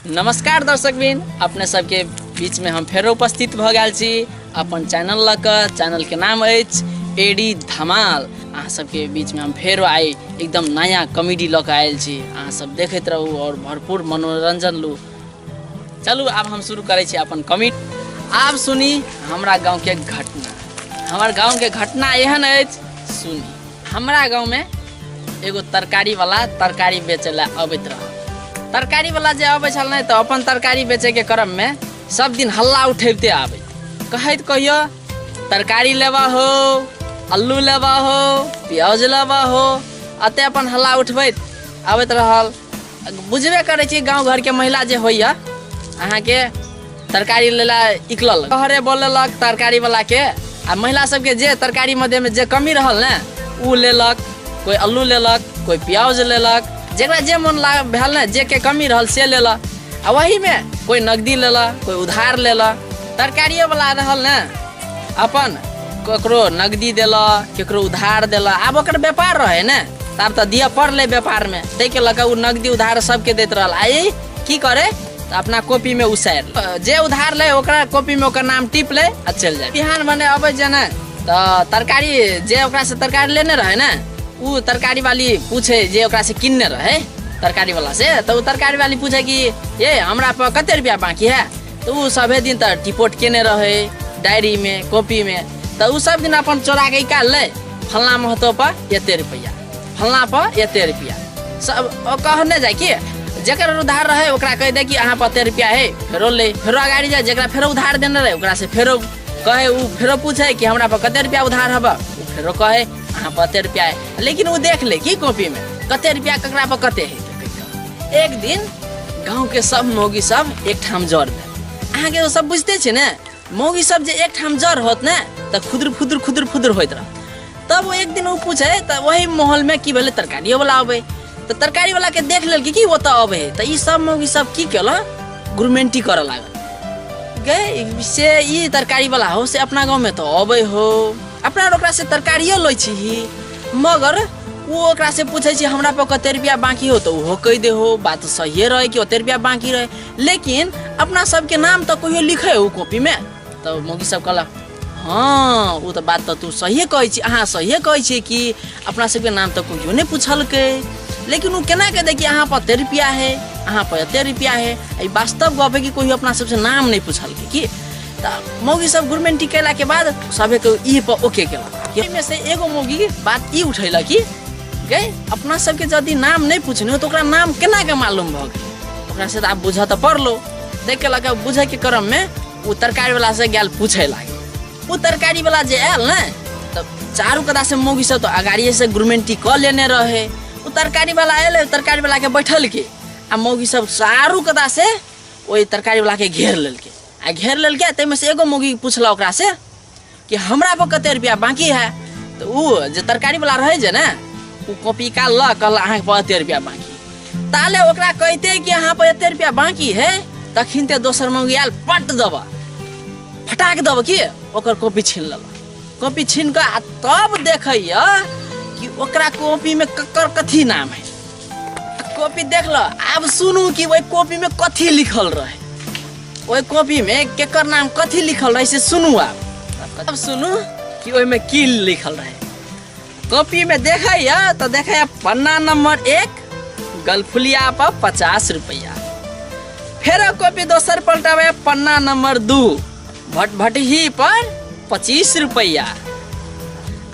नमस्कार दर्शकबिन, अपने सबके बीच में हम फेरो उपस्थित भ गेल छी अपन चैनल लऽ कऽ। चैनल के नाम अछि एडी धमाल। अहाँ सबके बीच में हम फेरो आइ एकदम नया कॉमेडी लऽ कऽ आयल छी। अहाँ सब देखैत रहू और भरपूर मनोरंजन लू। चलू आब हम शुरू करै छी अपन कॉमेडी। आब सुनी हमरा गाँव के घटना। हमर गाँव के घटना एहन अछि, सुनी। हमरा गाँव में एगो तरकारी वाला तरकारी बेचै लए अबैत रहल। तरकारी वाला जे अबै छल ने तऽ अपन तरकारी बेचै के क्रम में सब दिन हल्ला उठेबते आबैत, कहैत कहियो तरकारी लेबा हो, आलू लेबा हो, प्याज लेबा हो, अते अपन हल्ला उठबैत आबैत रहल। बुझबे करै छी गाँव घर के महिला जे होइया अहाँके तरकारी लेला इकलल घरे बोलेलक तरकारी वाला के, आ महिला सबके जे तरकारी मध्य में जे कमी रहल ने उ लेलक। कोई आलू लेलक, कोई प्याज लेलक, जेकरा जे मन भेल ने, जे के कमी रहल से लेलक। आ वही में कोई नगदी लेलक, कोई उधार लेलक। तरकारियो वाला रहल ने अपन ककरो नगदी देलक, केकरो उधार देलक। आब ओकर व्यापार रहे ने, तब तऽ दिअ पड़लै व्यापार में, ताहिके लऽ कऽ ओ नगदी उधार सबके दैत रहल। आ ई की करे तऽ अपना कॉपी में उसारि, जे उधार ले ओकरा कॉपी में ओकर नाम टिप ले आ चलि जाय। बिहान भने अबै जे ने तऽ तरकारी जे ओकरा से तरकारी लेने रहे ने, उ तरकारी वाली पूछे जे ओकरा से किनने रहे तरकारी वाला से, तऽ उ तरकारी वाली पूछे कि ये हमरा पर कते रुपया बाकी है। तऽ उ सभे दिन तऽ टिपोट केने रहे डायरी में, कॉपी में, तऽ उ सब दिन अपन चोरा के निकाल ले, फलना महतो पर एते रुपया, फलना पर एते रुपया, सब कहने जाय कि जकर उधार रहे ओकरा कहि दे कि अहाँ पर एते रुपया है, फेरो ले, फेरो अगाड़ी जाय, जकरा फेरो उधार देने रहे ओकरा से फेरो कहे, उ फेरो पूछे कि हमरा पर कते रुपया उधार हब, उ फेरो कहे अहाँ पर एते रुपया है। लेकिन उ देख ले कि कॉपी में कते रुपया ककरा पर कते है। एक दिन गाँव के सब मौगी सब एक ठाम जर भेल। अहाँके ओ सब बुझते छै ने, मौगी सब जे एक ठाम जर होत ने तऽ खुदुर फुदुर खुदुर फुदुर होइत रहत। तब एक दिन ओ पूछे तऽ वही माहौल में की भेलै, तरकारियो वाला अबै, तऽ तरकारी वाला के देख लेलकै कि ओतऽ अबै है। तऽ ई सब मौगी सब की केलक, गुरमेंटी करऽ लागल। गए से ई तरकारी वाला हो से अपना गाँव में तऽ अबै हो, अपना ओकरा से तरकारियो लै छी, मगर वो ओकरा से पूछे छी हमरा पर कते रुपया बाकी हो, तऽ ओहो कहि दे हो, बात सहिए रहे कि ओते रुपया बाकी रहे, लेकिन अपना सबके नाम तऽ कहियो लिखे हो कॉपी में। तऽ मौगी सब कहलक हाँ ओ तऽ बात तऽ तू सहिए कहै छी, अहाँ सहिए कहै छी कि अपना सबके नाम तऽ कहियो नहि पुछलकै, लेकिन ओ केना कह दे कि अहाँ पर एते रुपया है, अहाँ पर एते रुपया है, ई वास्तव गप है कि कहियो अपना सबसे नाम नहि पुछलकै की। तऽ मौगी सब गुरमेंटी केला के बाद सभे के ई पर ओके केलक। एहिमे से एगो मौगी बात ई उठेलक कि गए अपना सबके यदि नाम नहि पूछने हो तऽ ओकरा नाम केना के मालूम भऽ गेलै, ओकरा से तऽ आब बुझऽ तऽ पड़लो। देख के लऽ बुझे के क्रम में ओ तरकारी वाला से गेल पूछे लागल। ओ तरकारी वाला जे आयल ने तऽ चारू कता से मौगी सब तऽ अगाड़िए से गुरमेंटी कऽ लेने रहे। ओ तरकारी वाला आयल, तरकारी वाला के बैठल के आ मौगी सब चारू कता से ओहि तरकारी वाला के घेर लेलकै। आ घेर लेलकै ताहिमे से एगो मौगी पूछलक ओकरा से कि हमरा पर कते रुपया बाकी है। तऽ ओ जे तरकारी वाला रहे जे ने ओ कॉपी निकाललक, कहलक अहाँके पर एते रुपया बाकी। ताले ओकरा कहिते कि अहाँ पर एते रुपया बाकी है, तखन ते दोसर मौगी आयल पट देबऽ फटाक देबऽ कि ओकर कॉपी छीन लेलक। कॉपी छीन कऽ आ तब देखैया कि ओकरा कॉपी में ककर कथी नाम है। कॉपी देखल, आब सुनू कि ओहि कॉपी में कथी लिखल रहे, ओहि कॉपी में केकर नाम कथी लिखल रहे से सुनू। आब अब सुनू कि ओहिमे की लिखल रहे। कॉपी में देखैया तऽ देखैया पन्ना नंबर 1 गलफुलिया पर 50 रुपया। फेर कॉपी दोसर पलटावे पन्ना नंबर 2 भटभटही पर 25 रुपया।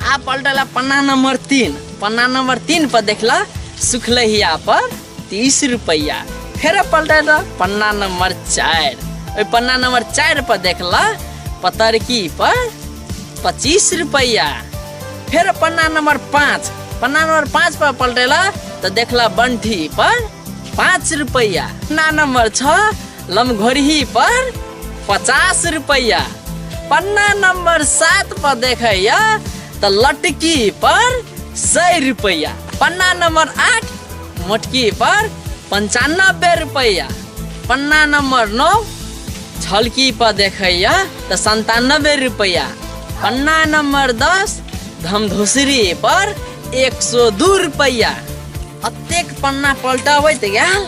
आ पलटला पन्ना नंबर 3, पन्ना नंबर 3 पर देखला सुखलहिया पर 30 रुपया। फेर पलटला पन्ना नंबर 4, ओहि पन्ना नंबर 4 पर देखला पतरकी पर 25 रुपया। फेर पन्ना नंबर 5, पन्ना नंबर 5 पर पलटेला तऽ देखला बंठी पर 5 रुपया। पन्ना नंबर 6 लमघोरही पर 50 रुपया। पन्ना नंबर 7 पर देखैया तऽ लटकी पर 100 रुपया। पन्ना नंबर 8 मोटकी पर 95 रुपया। पन्ना नंबर 9 छलकी पर देखैया तऽ 97 रुपया। पन्ना नंबर 10 धमधोसरी पर 102 रुपया। अतेक पन्ना पलटाबैत गेल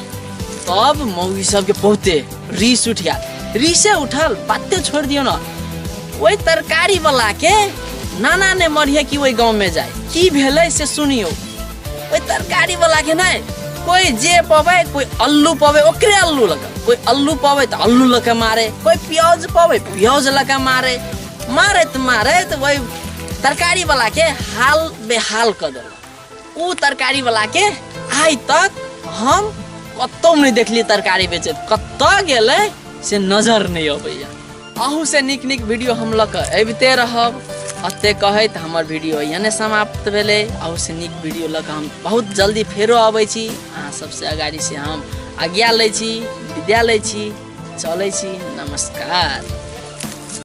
तब मौगी सबके बहुते रीस उठि गेल। रीसे उठल बाते छोड़ि दियौ न, ओहि तरकारी वाला के नाना ने मरिहे कि ओहि गाँव में जाए। की भेलै से सुनियौ, ओहि तरकारी वाला के नहीं कोई जे पवे, कोई अल्लू पवे ओकरे अल्लू लगा, कोई अल्लू पवे तो अल्लू लगा मारे, कोई प्याज पवे प्याज लगा मारे, मारैत मारैत वही तरकारी वाला के हाल बेहाल कर देलक। उ तरकारी वाला के आइ तक हम कतौ नहीं देखलियै तरकारी बेचैत, कतऽ गेलै से नजर नहीं अबैया। अहू से नीक नीक वीडियो हम लऽ कऽ अबिते रहब। एते कहैत हमर वीडियो एहने समाप्त भेलै। अहू से नीक वीडियो लऽ कऽ हम बहुत जल्दी फेरो अबै छी। अहाँ सबसे अगाडि से हम आज्ञा लै छी, विदा लै छी, चलै छी, नमस्कार।